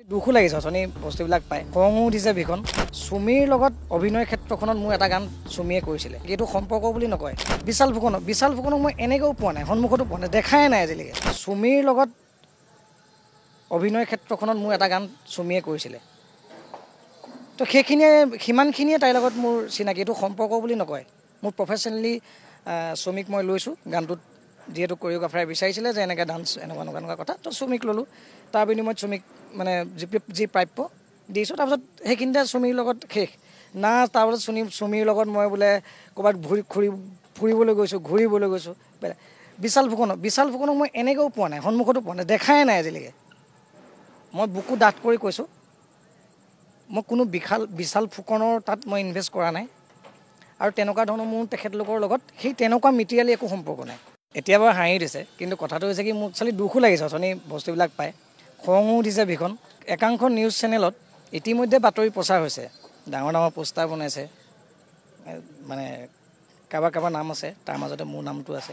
দুখো লাগিছে অথনি বস্তুবিলাক পাই, খঙো উঠিছে ভীষণ। চুমিৰ লগত অভিনয় ক্ষেত্ৰখনত মোৰ এটা গান চুমিয়ে কৰিছিলে, এইটো সম্পৰ্ক বুলি নকয়। বিশাল ফুকনক, বিশাল ফুকনক মই এনেকৈও পোৱা নাই, সন্মুখতো পোৱা নাই, দেখাই নাই আজিলৈকে। চুমিৰ লগত অভিনয় ক্ষেত্ৰখনত মোৰ এটা গান চুমিয়ে কৰিছিলে, তো সেইখিনিয়ে, সিমানখিনিয়ে তাইৰ লগত মোৰ চিনাকি। এইটো সম্পৰ্ক বুলি নকয়। মোৰ প্ৰফেচনেলি চুমিক মই লৈছোঁ গানটোত, যিহেতু কৰিঅ'গ্ৰাফাৰে বিচাৰিছিলে যে এনেকৈ ডান্স, এনেকুৱা এনেকুৱা এনেকুৱা কথা, তো চুমিক ল'লোঁ। তাৰ বিনিময়ত চুমিক মানে যি প্ৰাপ্য দিছোঁ। তাৰপিছত সেইখিনিতে চুমিৰ লগত শেষ না। তাৰপিছত চুমিৰ লগত মই বোলে ক'ৰবাত ঘূৰি ফুৰিবলৈ গৈছোঁ, ঘূৰিবলৈ গৈছোঁ। বিশাল ফুকনক, বিশাল ফুকনক মই এনেকৈও পোৱা নাই, সন্মুখতো পোৱা নাই, দেখাই নাই আজিলৈকে। মই বুকু ডাঠ কৰি কৈছোঁ, মই কোনো বিশাল ফুকনৰ তাত মই ইনভেষ্ট কৰা নাই, আৰু তেনেকুৱা ধৰণৰ মোৰ তেখেতলোকৰ লগত সেই তেনেকুৱা মিটিৰিয়েলি একো সম্পৰ্ক নাই। এতিয়া বাৰু হাঁহি দিছে, কিন্তু কথাটো হৈছে কি, মোক একচুৱেলি দুখো লাগিছে অথনি বস্তুবিলাক পাই, খঙো উঠিছে ভীষণ। একাংশ নিউজ চেনেলত ইতিমধ্যে বাতৰি প্ৰচাৰ হৈছে, ডাঙৰ ডাঙৰ পোষ্টাৰ বনাইছে, মানে কাৰোবাৰ কাৰোবাৰ নাম আছে, তাৰ মাজতে মোৰ নামটো আছে।